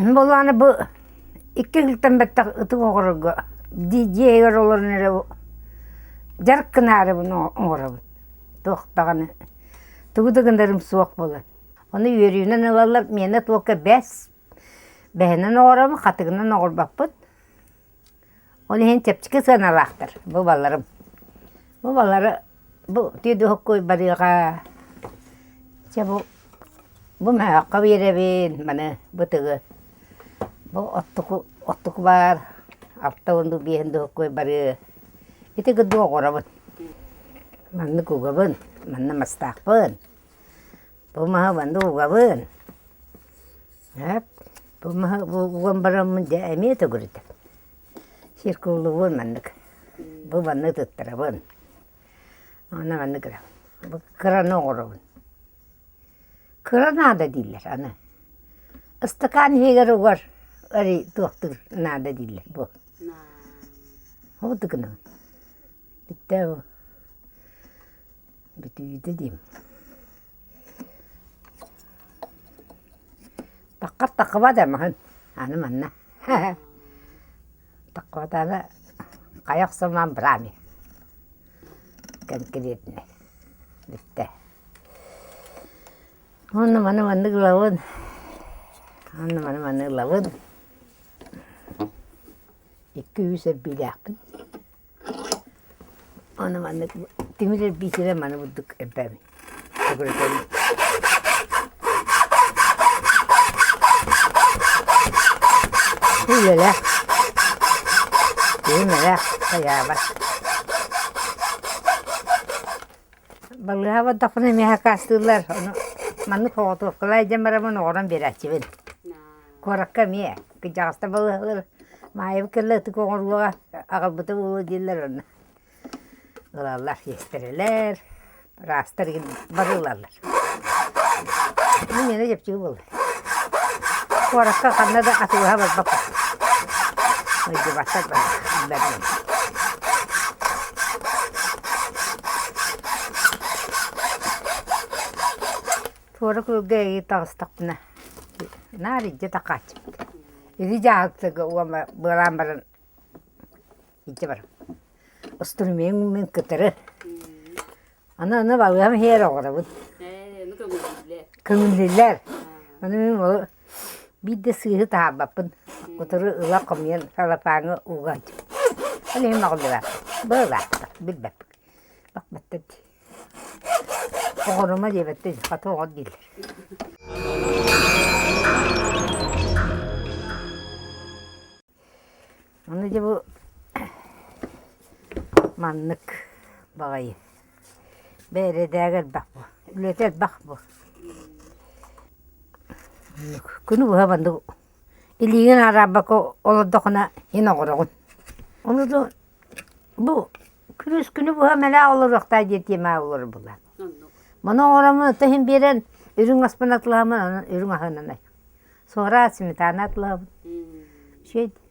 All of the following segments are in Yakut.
Буоллаҕына бу икки сылтан бэттэх ытык оҕорорго дьиэ иһигэр олорон эрэ дьарык гынаарыбын оҥоробун. Туох даҕаны тугу да гынарым суох буолан. Ону үөрүүнэн ылаллар, миэнэ туокка бэс, бэһинэн оҥоробун, хатыгынан оҥорбоппун. Ол иһин чэпчэки сыаналаахтар бу баларым. Бу балары бу түөдүһүккуй барыаҕа. Чэ бу бу мөһөөххө биэрэбин маны бытыгы. Бу оттуку оттуку баар 60 дуу биэһин дуһуккуй барыа. Ити курдук оҥоробун. Маннык угабын, манна мастаахпын. Бу маһы маннык угабын. Эп, бу маһы уган бараммын дьэ эмиэ төгүрүтэр. Сир кууллубун маннык. Бу маннык туттарабын. Аны маннык гынабын. Бу кыраны оҥоробун. Кыра наада дииллэр аны. Ыстакаан иһигэр угар эрий туохтуур наада дииллэр бу. Ол да гынабын. Бүттэ бу. Бүтүүтэ диим. Таххар таххыба да маһын аны манна Таххыбатаана хайа охсумаан быраами кэнкилиэтинэ бүттэ. Уонна маны маннык ылабын, уонна маны маннык ылабын. Икки-үс эрбиилээхпин. Аны маннык тимир эрбиитинэн маны бурдук эрбээбин. Төгүрүтэбин. Үлэлээх. Киһи мэлээх хайаабат. Балыыһа бардахпына эмиэ хакаастыыллар. Ону маннык соҕотуопкалаа илдьэн бараммын оҕорон биэрээччибин. Куоракка эмиэ кырдьаҕастар балыыһалар Маайабыт кэллэ ытык оҥоруоҕа аҕалбыта буолуо дииллэр онно ылаллар сиэстэрэлэр, ыраастар игин бары ылаллар. Мин миэнэ чэпчэки буолла. Куоракка ханна да атыылаһа барбаппын. Ыйдыбаттар бары Туора күөлгэ эйи таҕыстахпына наар илдьэ тахааччыбыт. Ити дьааһыктарга уонна быалаан баран илдьэ барам. Устурумуйум кытары. Аны аны балыам иһэр оҕоробун. Ээ, ону көҥүллүүллэр. Көҥүллүүллэр. Ону мин ол биир да сыыһы таһаарбаппын. Утары ыла хомуйан салапааҥҥа уган. Ол иһин мөҕүллүбэппин. Быылаахтар, билбэппин. Бахпаттар дии. Оҕорума диэбэттэр, хата оҕор дииллэр. Аны дьэ бу маннык баҕайы бэрэдээгэ элбэх бу, үлэтэ элбэх бу. Күнү быһа маннык илиигин араарбакка олордоххуна иһин оҕороҕун. Ону да бу Күнүс күнү быһа мэлээ олоруохтаа диэн тиэмэҕэ олорор буоллаҕым. Маны оҥороммун оттон иһин биэрэн үрүҥ аспын атылаһаммын онон үрүҥ аһынан ай. Суораат сметана атылаһабын. Үчүгэй дии.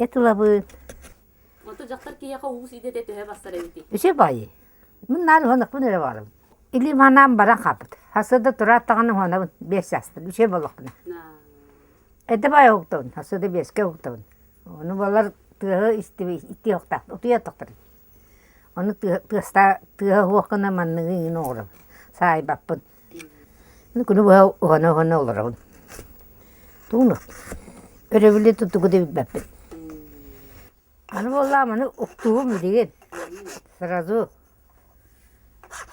Эт ылабын. Онто дьахтар киһиэхэ уус идэтэ төһө барсар эбитий? Үчүгэй баҕайы. Мин наар уһанахпын эрэ баҕарабын. Илиим ханаан баран хаалбыт. Сарсыарда тураат даҕаны уһанабын биэс чааспын. Үчүгэй буоллахпына. Эрдэ баайа уһуктабын, сарсыарда биэскэ уһуктабын. Ону буолар тыаһы истиэхтээх, утуйа тохторун. Ону тыаста тыаһа суох гына манныгы иҥин оҥоробун, саайбаппын. Күнү быһа уһана-уһана олоробун. Тугун өрөбүлү тутугу да билбэппин. Аны буоллаҕа маны уктуубун билигин сразу.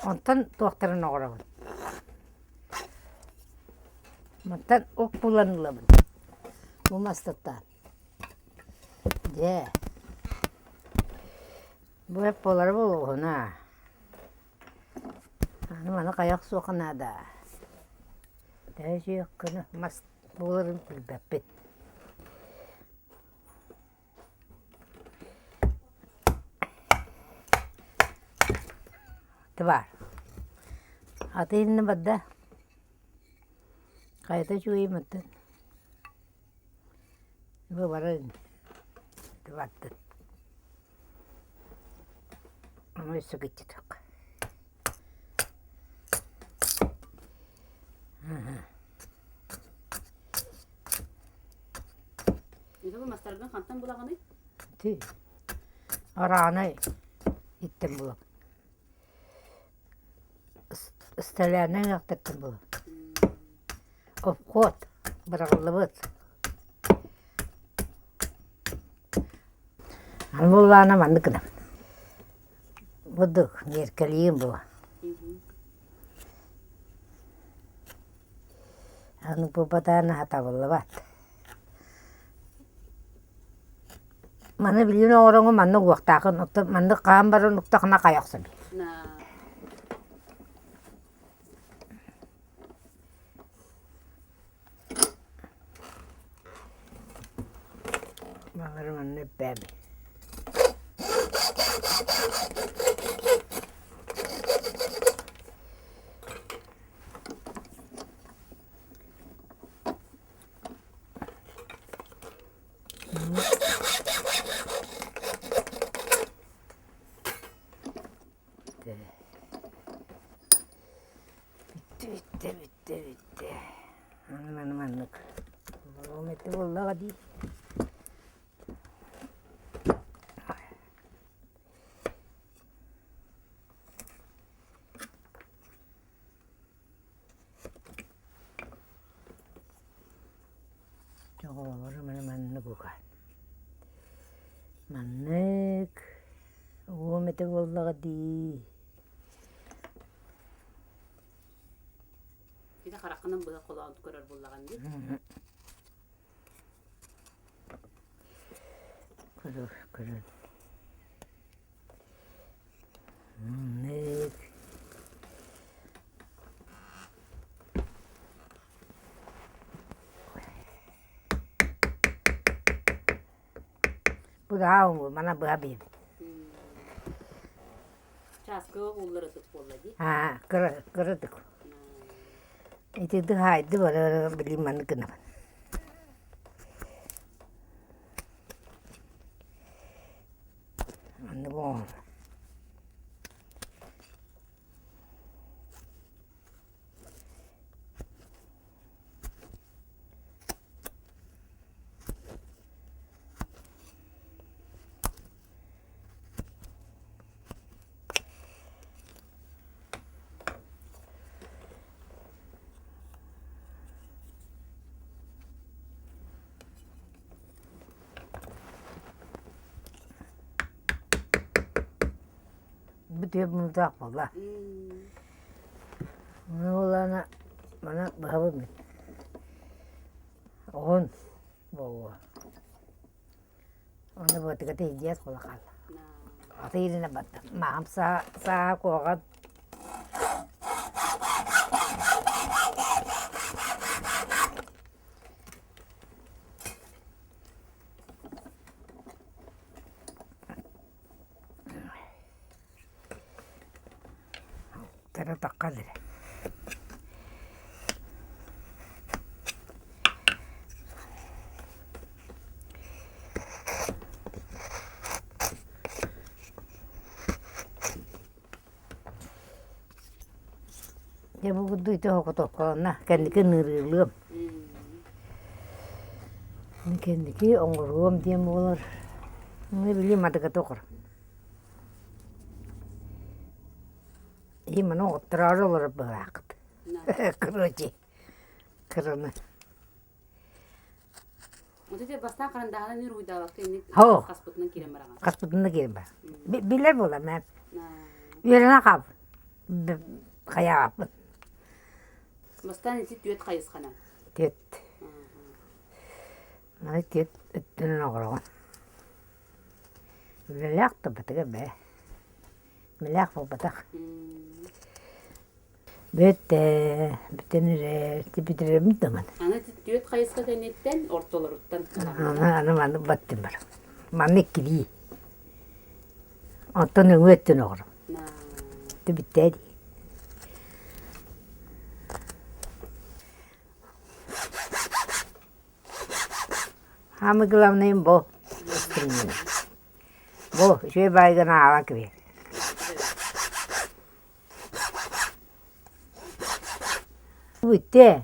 Онтон туохтарын оҥоробун. Мантан ук булан ылабын. Бу мастаттаан. Дьэ. Бу эп буолара буолуоҕуна. Аны маны хайах суох наада. Төһө көнө мас буоларын билбэппин. Баар. Аты иннэ барда. Хайата үчүгэйим оттон. Бу барар ини. Бардын. Ону өссө кыччатыахха. Бу мастаргын хантан булаҕыный? Ити араанай иттэн булабын. Столярнай ыһыахтартан булабын. Обход быраҕыллыбыт. Аны буоллаҕына маннык гынабын. Бурдук миэркэлиим буо. Аны бу батаана хатабыллыбат. Маны билигин оҥороҥҥун маннык уохтаахын, оттон маннык хаһан баран уктахына хайа охсобун. Баҕар манна эппээбин. Бүттэ, бүттэ, бүттэ, бүттэ. Аны маны маннык. Олоҕум этэ буоллаҕа дии. Оҕолору маны маннык угаан. Маннык уом этэ буоллаҕа дии. Ити хараххынан быһа холоон көрөр буоллаҕын дии. Көрөр, көрөр. Маннык. Быһа мана быһа биэбит. Чааскы ууллар ытык буолла дии. Аа, кыра кыратык. Ити дыхаайды бары билим маннык гынабын. Маннык оҥор. Бүтүө муҥутаах буолла. Ону буоллаҕына маны быһабын мин. Оҕун буолуо. Ону быатыга тиийдиэс буола хаалла. Атыырына барда. Маам саа саа куоҕан. Тара тахха эрэ. Дьэ бу курдук ити оһоҕотоххоно кэнники ыҥырыылыам. Кэнники оҥоруом диэн буолар. Били мадыгата оҕор. Именно оҕоттороору олорор быһаахыт. Короче, кыраны. Вот эти бастаан харандааһынан мир уйдаабакка инник хаспытынан киирэн бараҕын. Хаспытынан киирэн бар. Билэр буолар мэ. Үөрэнэ хаал. Хайааппын. Бастаан ити түөт хайысханан. Түөт. Маны түөт өттүнэн оҕороҕун. Үлэлээх да батыга бээ. Мэлээх буолбатах. Бүттэ, бүтэн эрэ, бүтэрэрбит даҕаны. Аны түөрт хайысха кэнниттэн ортолоруттан Аны аны маннык баттым бар. Манна иккилии. Оттон өҥүө өттүн оҕором. Бүттэ дии. Самый главный бу Бу үчүгэй баайгын ааҕан кэбиһэр. Бүттэ.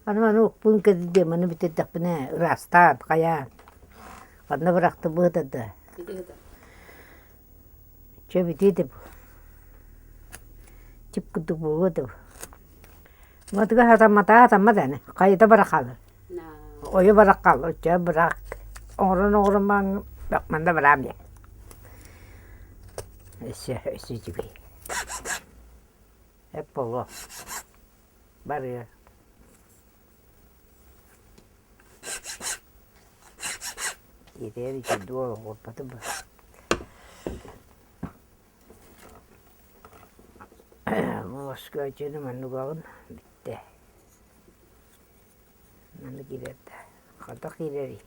Аны маны укпун кэдиэ маны бүтэрдэхпинэ ыраастаан, хайаан. Ханна бырахтым быһыта да. Чэ бүтүө да бу. Чип курдук буолуо да бу. Матыга сатаммата сатаммат аны. Хайыта бара хаалар. Ойо бара хаалар. Чэ быраак. Оҥорон оҥорон маҥ манна бараам диэн. Өссө өссө үчүгэй. Эп буолуо. Барыа. Тиэтэр үчүгэй оҕурбатым Муоска маннык бүттэ. Манна киирэр да хайдах киирэрий?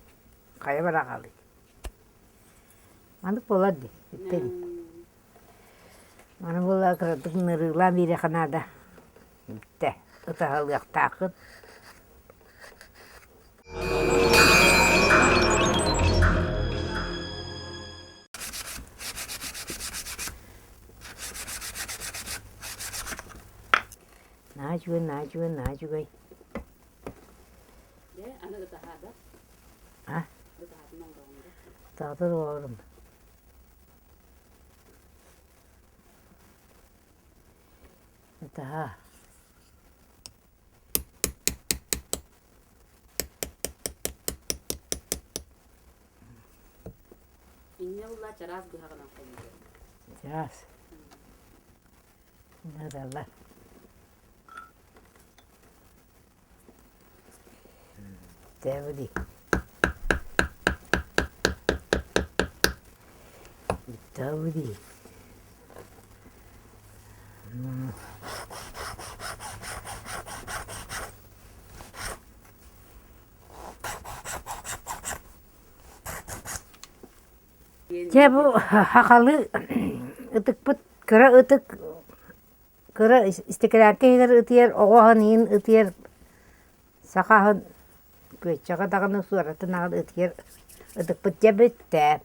Хайа быраҕалый? Маннык буолар дии, бүттэ дии. Маны буолла кыратык нырыылаан биэриэххэ наада. Бүттэ. Ытаһалыахтааххын. Наһаа үчүгэй, наһаа үчүгэй, наһаа үчүгэй. А? Ытаһатын оҥорум. Ытаһаа. Инньэ булла чараас быһаҕынан хомуйар. Чараас. Надалла. Тэбди. Тэбди. Дьэ бу сахалыы ытыкпыт кыра ытык кыра истэкэлээккэ иһигэр ытыйар оҕо аһын иһин ытыйар саха аһын күөччэҕэ даҕаны суоратын аҕын ытыйар ытыкпыт дьэ бүттэ.